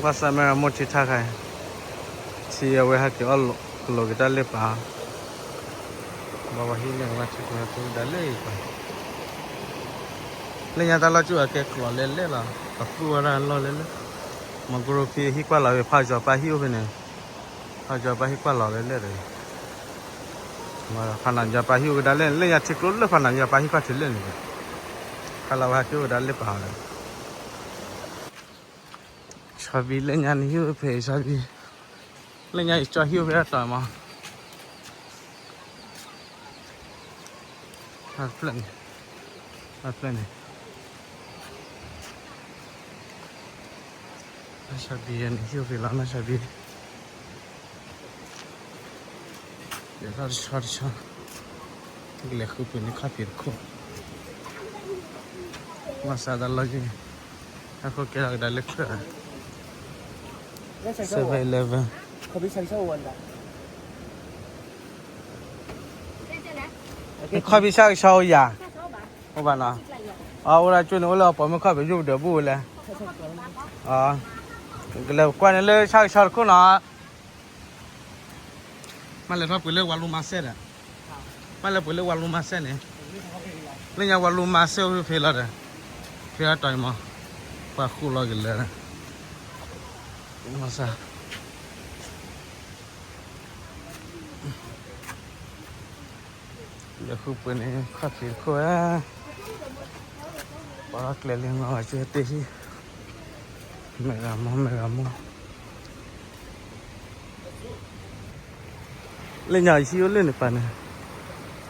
ဘၣ်ဆၣ်မ့ၢ်မိၢ်ထံထၣ်ခါအံၤ, ထံအဝဲဟဲက့ၤအီၣ်လိာ်, ကလိာ်က့ၤတၢ်လၢပၢ်, ဘၣ်ဝဲဟံးန့ၢ်ဝဲထံကျိဟဲက့ၤဒၣ်လဲၣ်အံၤပၢ်, လၢညါတၢ်လီၢ်ကၠူၣ်အကဲကျိးလဲၣ်လဲၣ်လီၤ, ပသူဝဲဒၣ်လီၢ်လဲၣ်လဲၣ်, မီၤကရိဖံဟံၣ်ကွၢ်လီၤဝဲ ဖးယီၤပၢ်ဟံၣ်အိၣ်ဖဲန့ၣ်, ဖးယီၤပၢ်ဟံၣ်ကွၢ်လီၤလဲၣ်လဲၣ်ဒီး, ဖးနၢ်ယီၤပၢ်ဟံၣ်အိၣ်ကဒါလဲၣ်, လၢညါထံကျိလၢဖးနၢ်ယီၤပၢ်ဟံၣ်ကွၢ်ထံးလဲၣ်န့ၣ်, ခါလီၤဝဲဟဲက့ၤအိၣ်ကဒါလၢပၢ်ဒီး ဆီဘံလၢညါန့ၣ်ဟံၣ်အိၣ်ဖဲဆီဘံ, လၢညါအံၤကၠီဟံၣ်အိၣ်ဖဲအတီၤမး, အဖျၢၣ်န့ၣ်, အဖျၢၣ်န့ၣ်, ဆီဘံန့ၣ်ဟံၣ်အိၣ်ဖဲလီၤ ဆီဘံ လဲၤထီၣ်တဆီတဆီ, ကလဲၤဃုပှ့ၤန့ၢ်ခီၣ်ဖံးတခိၣ်, မၤစးတၢ်လီၢ်ယံၤ, အဃိကဲထီၣ်ကဒါလၢချၢၣ်, seven eleven, ခီၣ်ဖံးဆၣ်ကဆီအိၣ်ယၤ, အိၣ်ဘၣ်နီၤ, အအိၣ်ဒၣ်ကၠိန့ၣ် အိၣ်လၢအပိာ်မုၣ်ခီၣ်ဖံးယိၣ်ပဒၢးဘူၣ်ဝဲလဲၣ်, ကလဲၤကွၢ်န့ၣ်လၢဆၣ်ကဆီတခိၣ်နီၤ မ့ၢ်လဲၤထီၣ်ပှ့ၤလၢဝၤလူမါစဲဒီး, မ့ၢ်လဲၤပှ့ၤလၢဝၤလူမါစဲန့ၣ်, လၢညါဝၤလူမါစဲအိၣ်ဖဲလီၤဒီး, ဖဲအတီၤအံၤမး, ပှၤဃုလီၤက့ၤလၢာ်, မၤစး လဲၤဃုပှ့ၤန့ၣ် ခီၣ်ဖံးတခိၣ်ဧါ, ပှၤကျဲလၢငါဝဲကၠိတ့ၢ်ဟံၣ်, မ့ၢ်ဂၤမီၢ် မ့ၢ်ဂၤမီၢ် လၢညါယဟံၣ်အိၣ်လၢန့ၣ်ပၢ်န့ၣ်,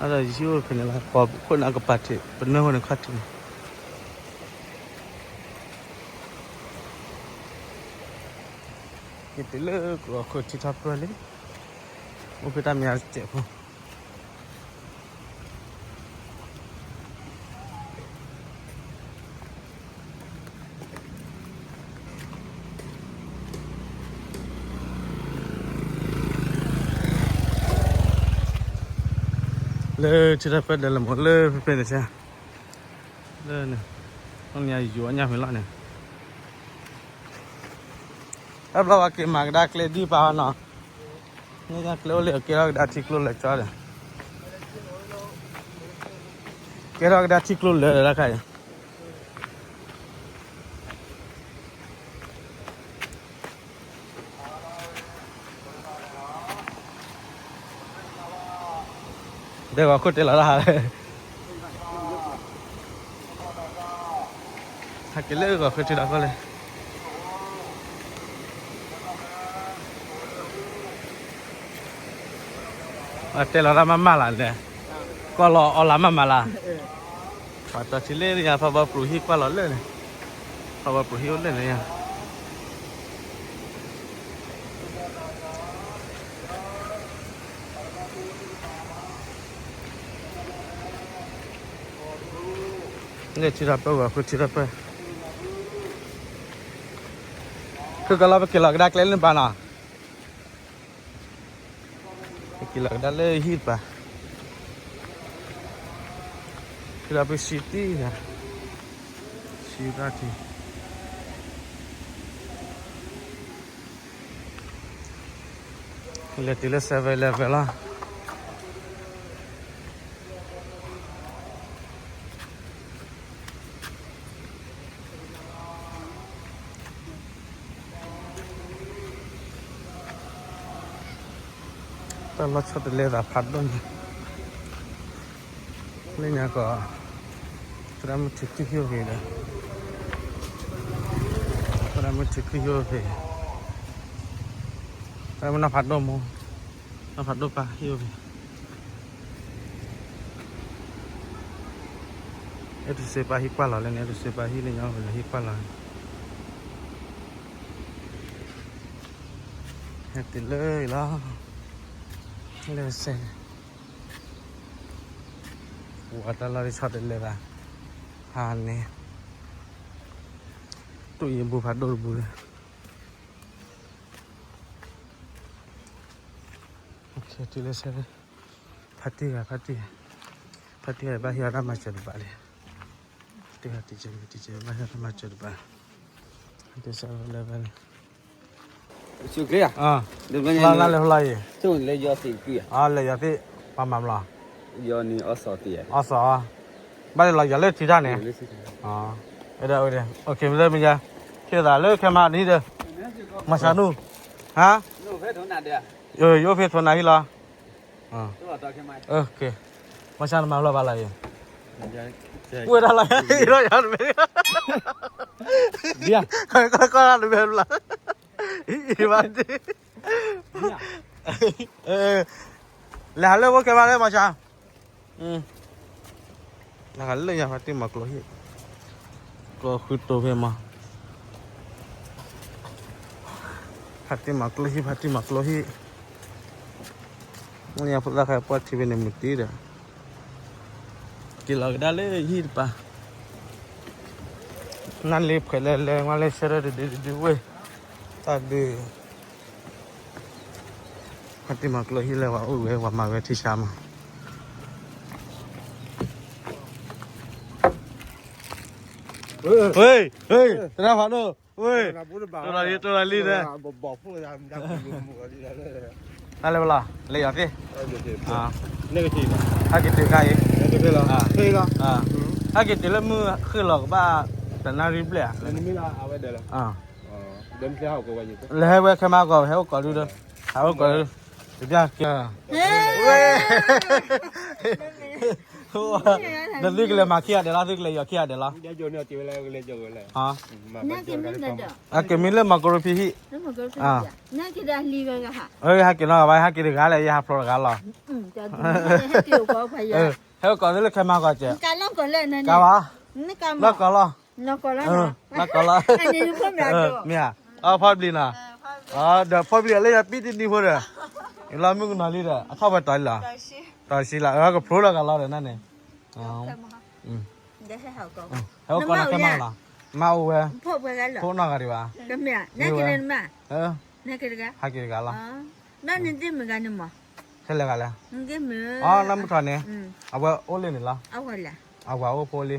အဒီးယဟံၣ်အိၣ်ဖဲန့ၣ်လီၤ, ပှၤခိၣ်န့ၣ်အကပၤထံး ပနၢ်ဟိန့ၣ်ခီၣ်ထံးန့ၣ်, ယတုၤလၢကီၢ်ခိၣ်ထံထီၣ်ပၢၢ်လံ, အိၣ်ဖဲတၢ်မံၤအစဲးဖိ လၢထံထီၣ်ပၢၢ်ဒီးလၢမ့ၢ်လၢဖဲဖဲန့ၣ်ဆၢ, လၢန့ၣ်, နယိၤအညၣ်ဖဲလီၤန့ၣ်, တၢ်ဘျီဝဲက့ၤမၤကဒါကျဲဒ်ပၢ်နီၤ, န့ၣ်ကျဲအိၣ်လၢအကဲထီၣ်ကဒါထံကျိလၢာ်ကၠီဒီး, ကဲထီၣ်ကဒါထံကျိလၢာ်ဒီးတၢ်ခါအံၤ ဒီးဂီၤခိၣ်တဲလီၤတၢ်ဟးလၢ, ဟဲက့ၤလၢဂီၤခိၣ်ထံဒီးကီၢ်လၢ, တဲလီၤတၢ်မၤမၤလၢ်န့ၣ်, ကီၢ်လီၤအီလၢ်မၤမၤလၢ်, ပှၤတီၤထံလၢညါ ဖးဘီပူၤဟံၣ်ကွၢ်လီၤလၢန့ၣ်, ဖးဘီပူၤဟံၣ်အိၣ်လၢန့ၣ်ညါ လၢထံထီၣ်ပၢၢ်ဝဲ ဃုထံထီၣ်ပၢၢ်, ခုကလီၤပက့ၤလီၤကဒါကျဲလၢနပၢ်နီၤ, ပက့ၤလီၤကဒါလၢဟံၣ်တပၤ, ထံထီၣ်ပၢၢ်ဆံတံၢ်, ဆံတၢ်ထံ လဲၤတုၤလၢ seven eleven လီၤ. တၢ်လီၢ်ဆီတလဲသးဖးဒိၣ်ညါ, လၢညါကီး သရၣ်မုၣ်ထံခုၣ်ဟံၣ်အိၣ်ဖဲဒီး, သရၣ်မုၣ်ထံခုၣ်ဟံၣ်အိၣ်ဖဲ, သရၣ်မုၣ်နီၢ်ဖးဒိၣ်မိၢ်, နီၢ်ဖးဒိၣ်ပၢ်ဟံၣ်အိၣ်ဖဲ, အဲၣ်တစ့ပၢ်ဟံၣ်ကွၢ်လီၤလၢန့ၣ်, အဲၣ်တစ့ပၢ်ဟံၣ်လၢညါအိၣ်ဖဲန့ၣ် ဟံၣ်ကွၢ်လီၤန့ၣ်, ဟဲတုၤလၢအံၤလီၤ, လၢစဲး ပှၤတၢ်လီၢ်တဆီတလဲသး, ဟါန့ၣ်, တူၢ်ယံၤဘူဖးဒိၣ်တဘူလၢ, တုၤလၢစဲး, ဖါတံၢ်ဂၤ, ဖါတံၢ်ဂၤ, ဖါတံၢ်ဂၤဘၣ်ဟ့ၣ်အီၤတၢ်မၤစၢၤတဘၣ်လံ, ဖါတံၢ်ဂၤတံၤစဲး, တံၤစဲးဘၣ်ဟ့ၣ်အီၤတၢ်မၤစၢၤတဘၣ်, တၢ်စဲးလၢန့ၣ် လီၤနၤလဲၤဖျါအံၤ, လဲၤယီၤသ့ၣ်, ပှၤမၤမလီၤ, အီစီၤ, ဘၣ်လီၤယီၤလၢထံတၢ်န့ၣ်, လၢမ့ၢ်ယါ, ထံၣ်သးလၢခဲမးဒ်ဒီး, မၤစၢ်နူၢ်, ဟါ, ယအိၣ်ဖဲထိးနၤဟံၣ်လီၤ. မၤစၢ်နမၤလီၤဘၣ်လီၤအံၤ, ဝဲဒၣ်လီၤ, ကီၢ်တၢ်တမ့ၢ်ဘၣ်, ဘၣ်, လဲၤဟးလၢဖိခဲမးလၢမၤစၢ်, နကလၢညါဖါတံၢ်မၤကျိဟံၣ်, ကျိဃုတိၤဖဲမး, ဖါတံၢ်မၤကျိဟံၣ် ဖါတံၢ်မၤကျိဟံၣ်, မ့ၢ်ညါဖိသၣ်ခါပှၢ်ထံဖဲန့ၣ်မုၢ်တံၢ်ဒီး, က့ၤလီၤကဒါလၢဟံၣ်တပၤ, နၢ်လ့ဖှဲးလဲၤလဲၤ မၤလၢဆၢထၢၣ်တဒုတဒုဝဲ, တၢ်ဒုး ဖါတံၢ်မၤကျိဟံၣ်လၢပှၤအိၣ်ဝဲ ပှၤမၤဝဲထံဆါမး, ဝ့ၢ်, တရၣ်ဖးဒိၣ်, ဝ့ၢ်, တိၢ်လီၤလံ တိၢ်လီၤလံဒီး, တၢ်လၢပလီၤ လဲၤယီၤသ့ၣ်, ဟဲက့ၤတုၤခါအံၤ, ဟဲက့ၤတုၤလၢမုၢ်ဃ့ၢ်လီၤကဘၣ် တနၣ်ရံၣ်ဘျဲၣ်ဧါ, လဲၤဟဲဝဲခဲမးကီး ဟဲအိၣ်ကီးဒုဒီး, ဟဲအိၣ်ကီးဒု, တဘၣ်က့ၤ, ဝ့ၢ်, နသုကလဲၤမၤခံဂၤဒဲးလီၤ သုကလဲၤယီၤခံဂၤဒဲးလီၤ, အက့ၤမံလၢမၤကရူဖံဟံၣ်, ဟဲက့ၤနီၢ်ဂၤဘၣ် ဟဲက့ၤတဂၤလၢယဟးဖျိးတဂၤလီၤ, ဟဲအိၣ်ကီးသုလၢခဲမးကီးကဲ, ကဘၣ်, လီၢ်ကီးလီၤ, လီၢ်ကီးလီၤ, မ့ၢ်ဧါ, အဖီဘျံးနီၤ, ဒီးဖီဘျံးအီၤလၢယပံတနံၤဖိဒီး, ယလီၤမုၢ်ကနီၤလံဒီး အထီၣ်ပှဲၤတီၤလံလီၤ, တီၤဆံလီၤ အကဖျိလီၤကလီၤဒီးနၤန့ၣ်, ဟဲအိၣ်ကီးနီၤခဲမးနီၤ, မါအိၣ်ဝဲ, ဖိနီၢ်ဂၤဒံးဘၣ်, မ့ၢ်ဝဲ, ဟးက့ၤတဂၤလီၤ, ဟဲလဲၣ်ဂၤလဲၣ်, အနီၢ်မုၢ်ထီၣ်န့ၣ်, အဝဲအိၣ်လၢန့ၣ်လီၤ, အဝဲအိၣ်ဖိလံ,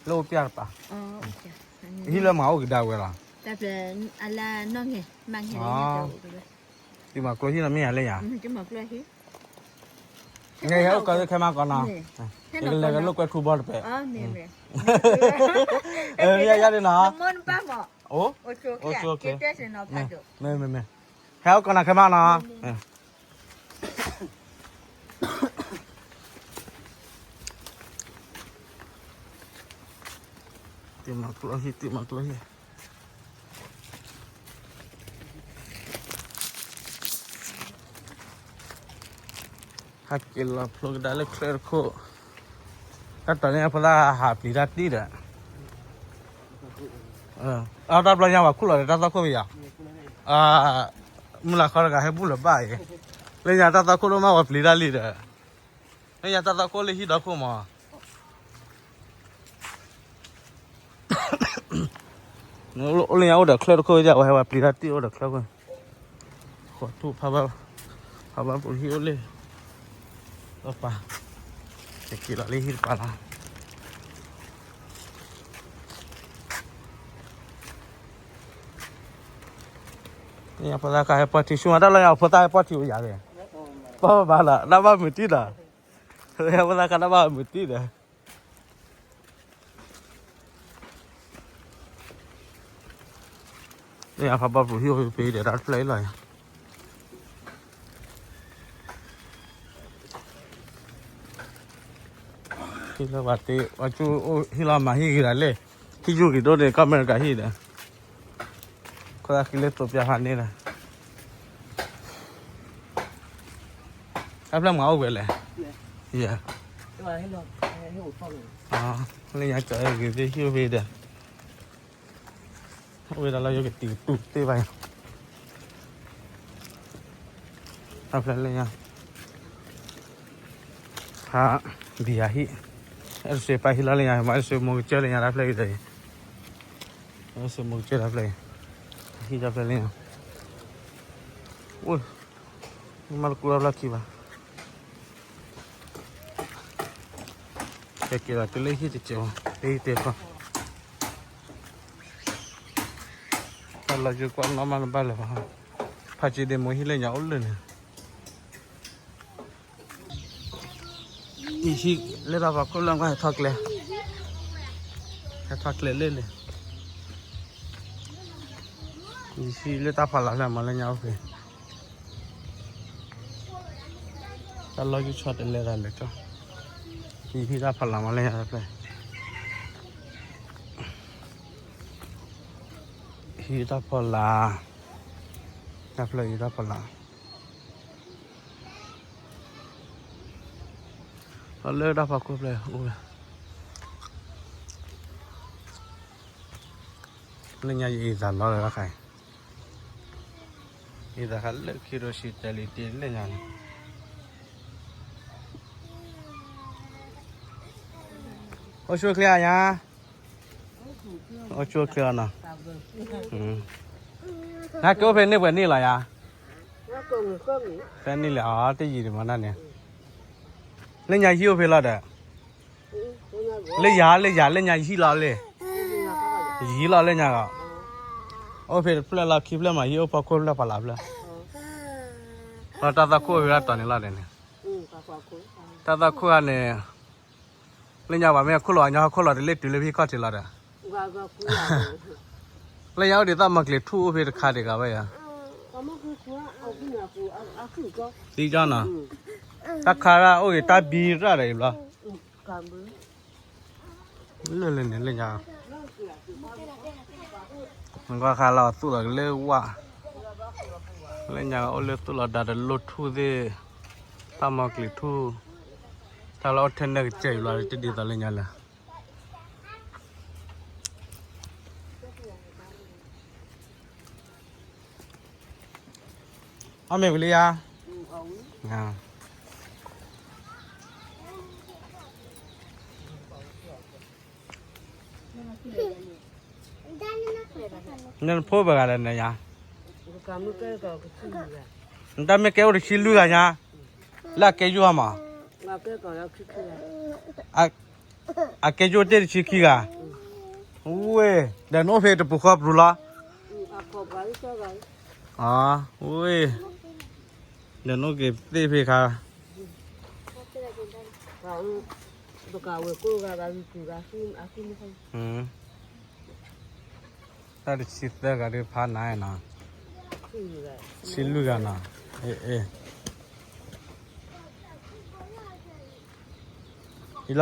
လၢအိၣ်ပျၢ်တပၤ, ဟံၣ်လၢမၤအိၣ်ကဒါဝဲလီၤ, တံၤမၤကျိဟံၣ်နီၤမ့ၢ်ယၤလၢယၤ, န့ၣ်ဟဲအိၣ်ကီးသုခဲမးကီးနီၤ, ယကလဲၤကလိာ်ကွဲထူဘီတပဲၢ်, မ့ၢ်ယၤဒ်နီၤ, အိၣ်, အိၣ်, မ့ၢ်, မ့ၢ်, ဟဲအိၣ်ကီးနီၤခဲမးနီၤ, တံၤမၤကျိဟံၣ် တံၤမၤကျိဟံၣ်, ဟဲက့ၤလီၤဖျိကဒါလၢချၢတခိၣ်, တၢ်တီၤန့ၣ်ဖိသၣ်ဟးပျံၤတၢ်တံၢ်ဒီး, အတၢ်ဘျီညါပှၤခူၣ်လီၤဒီးတၢ်သီခိၣ်မ့ၢ်ယၤ, မုၢ်လၢ်ခီတဂၤဟဲဘူၣ်လၢၤဘၣ်အံၤ, လၢညါတၢ်သီခိၣ်ဒိၣ်မးပှၤပျံၤတၢ်လံဒီး, လၢညါတၢ်သီခိၣ်လၢဟံၣ်ဒီခိၣ်မး အိၣ်လၢညါအိၣ်ဒီးချၢတခိၣ်ယါ ဝဲဟဲဝဲပျံၤတၢ်တံၢ်အိၣ်ဒီးချၢခိၣ်, ဃိးထူၣ်ဖးဘၣ်, ဖးဘၣ်ပူၤဟံၣ်အိၣ်လၢ, တပၤ, ကက့ၤလီၤလၢဟံၣ်တပၤလီၤ, ဖိသၣ်ခါဟဲပှၢ်ထံဆူၣ်မး တၢ်လၢညါဖိသၣ်ဟဲပှၢ်ထံအိၣ်ယၤလဲၣ်, ပၢ်ဘၣ်လီၤ တၢ်ဘၣ်မုာ်တံၢ်ဒီး, ဖိသၣ်ခါတၢ်ဘၣ်မုာ်တံၢ်ဒီး လၢညါဖးဘီပူၤဟံၣ်အိၣ်ဖဲဖဲဒီးတၢ်တဖျၢၣ်အံၤလီၤ, ဟံၣ်လၢပှၤတ့ ပှၤကၠူအိၣ်ဟံၣ်လီၤမၤဟံၣ်ဂ့ၤဒၣ်လဲၣ်, ဟံၣ်ယုၢ်ဂ့ၤဒိၣ်န့ၣ် ကီၢ်အမဲရကၤဟံၣ်ဒီး, ခိၣ်သၣ်ဃံလၢသိးပျၢ်ဖးန့ၣ်ဒီး တၢ်ဖျၢၣ်မၤအိၣ်ဝဲလဲၣ်, ယဲ, လၢညါကၠီဂ့ၤသ့ၣ်ဟံၣ်အိၣ်ဖဲဒီး, အိၣ်ဝဲဒၣ်လၢယကတံၤကတူၢ်သ့ၣ်ဘၣ်, တၢ်ဖျၢၣ်လၢညါ, ဖး, ဘံယၤဟံၣ်, အဲၣ်တစ့ပၢ်ဟံၣ်လီၤလၢညါ မ့ၢ်အဲၣ်တစ့မိၢ်ကစၢၢ်လၢညါတၢ်ဖျၢၣ်အံၤဒီး, အဲၣ်တစ့မိၢ်ကစၢၢ်တၢ်ဖျၢၣ်အံၤ, ဟံၣ်တၢ်ဖျၢၣ်လၢညါ, အိၣ် မ့ၢ်တကူၣ်ထီၣ်ဖျါခံဘၣ်, ကဲက့ၤလီၤတုၤလၢဟံၣ်တစဲး, လၢဟံၣ်တဲာ်ခီ, လီၤယကွၢ်နီၢ်မးနဘၣ်လၢၤဘၣ်, ဖးက့ဒ့မိၢ်ဟံၣ်လၢညါအိၣ်လၢာ်န့ၣ်, ယဟံၣ်လၢတၢ်ဖီခိၣ်လၢကွၢ်ဟဲထီၣ်ကျဲ, ဟဲထီၣ်ကျဲလၢာ်န့ၣ်, ယဟံၣ်လၢတၢ်ဖီလာ်လၢမၤလၢညါအိၣ်ဖဲ တၢ်လီၢ်ယုၢ်ဆီတလဲသးလဲၣ်ကၠီ, ယဟံၣ်တၢ်ဖီလာ်မၤလၢညါတဖျၢၣ်, ဟံၣ်တၢ်ဖီလာ်, တၢ်ဖျၢၣ်ဟံၣ်တၢ်ဖီလာ်, လီၤလၢတၢ်ဖီခိၣ်ဖျၢၣ်အိၣ်ဝဲ, လၢညါယအံၤသးလီၤလၢတၢ်ခါအံၤ, အံၤသးခါလၢခံရိၣ်ဆံတဲလံတ့ၢ်လၢညါန့ၣ်, အိၣ်ဆူၣ်ချ့အညါ, အိၣ်ဆူၣ်ချ့အနီၤ, နကအိၣ်ဖဲန့ၣ်ပှဲၤနံၣ်လီၤယၤ, ဖဲန့ၣ်လဲၣ်အီၤ တယံာ်ဒံးမးနၤန့ၣ်, လၢညါဟံၣ်အိၣ်ဖဲလီၤဒီး, လၢယၤ လၢယၤ လၢညါယဟံၣ်လီၤလံ, ယဟံၣ်လီၤလၢညါလီၤ, အိၣ်ဖဲတဖျၢၣ်လီၤခံဖျၢၣ်မး ယဟံၣ်အိၣ်ဖီခိၣ်ဖျၢၣ်ဖီလာ်ဖျၢၣ်, လီၤတၢ်သီခိၣ်အိၣ်ဖဲလီၤတီၤန့ၣ်လီၤဒီးန့ၣ်, တၢ်သီခိၣ်ဂၤန့ၣ်, လၢညါဘၣ်မ့ၢ်အခိၣ်လီၤအညီဟီၣ်ခိၣ်လီၤတလ့ၣ်တုၤလၢဖံခီၣ်ထံးလီၤဒီး, လၢညါအိၣ်ဒ်သိးမီၤကျံၤထူၣ်အိၣ်ဖဲတခါဒံးဂၤဘၣ်ယၤ, သံကၠီနီၤ, တၢ်ခါရၣ်အိၣ်ဂ့ၤတၢ်ဘံရၣ်ဒီးအံၤဘျီ လၢလၢန့ၣ်လၢညါ, နကွၢ်ခါလီၤသူၣ်လီၤကလၢဝၣ်, လၢညါအိၣ်လၢသူၣ်လီၤဒါတလိၣ်ထူၣ်သ့ၣ်, တၢ်မီၤကျံၤထူၣ်, တၢ်လၢအိၣ်ထဲနဲၣ်ကစၢ်အံၤဘျီတဒ်သိးလၢညါလၢ အီၣ်မ့ၢ်ဝံၤလံယါ, နဖိပှဲၤဂၤလဲၣ်နယါ, နတၢ်မ့ၢ်ကဲအိၣ်တဆံလွံၢ်ဂၤညါ, လၢအကဲယိၣ်မး အကဲယိၣ်တ့ၢ်တဆံခံဂၤ, ဝ့ၢ်, ဒီးနအိၣ်ဖဲတပူၤဃီပူၤလီၤ, ဝ့ၢ်, ဒီးနအိၣ်က့ၤသ့ၣ်ဖဲခါ, တၢ်တဆံသၢဂၤဒုးဖးနၤနီၤ, ဆံလွံၢ်ဂၤနီၤ, အ့ၣ်, အံၤလီၤ,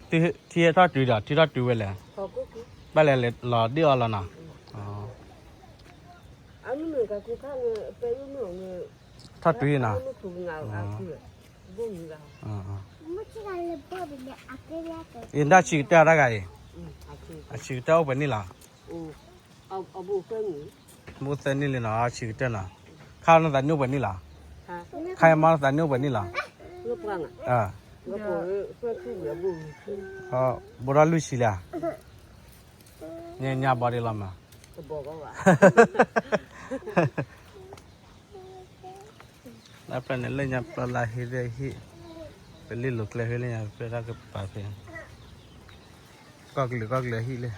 ထံဟဲထီၣ်တုၤဒီး ထံထီၣ်တုၤဝဲလဲၣ်, ဘၣ်လဲၣ်လီၤဒ့ၣ်အီၤလီၤနီၤ, ထီၣ်တုၤနီၤ, အံၤတၢ်ဆံးကတၢၢ်တၢ်ဂၤအံၤ, အဆံးကတၢၢ်အိၣ်ပှဲၤနံၣ်လီၤ, ဘိၣ်သၢနံၣ်လံနီၤ အဆံးကတၢၢ်နီၤ, ခါနသးနံၣ်အိၣ်ပှဲၤနံၣ်လီၤ, ခါအံၤမါနသးနံၣ်အိၣ်ပှဲၤနံၣ်လီၤ, ဘိးထီၣ်လွံၢ်ဆံလံ, ညါညါဘီဒ်လီၤမး, ဖဲန့ၣ်လၢညါပျီလၢဟံၣ်သ့ၣ်ဟံၣ်, ပလံၣ်လိာ်ကျဲဟံၣ်လၢညါ ပျဲတၢ်ကပၤဖဲ, ကီၢ်ကလုာ်ကီၢ်ကလုာ်ဟံၣ်လံ,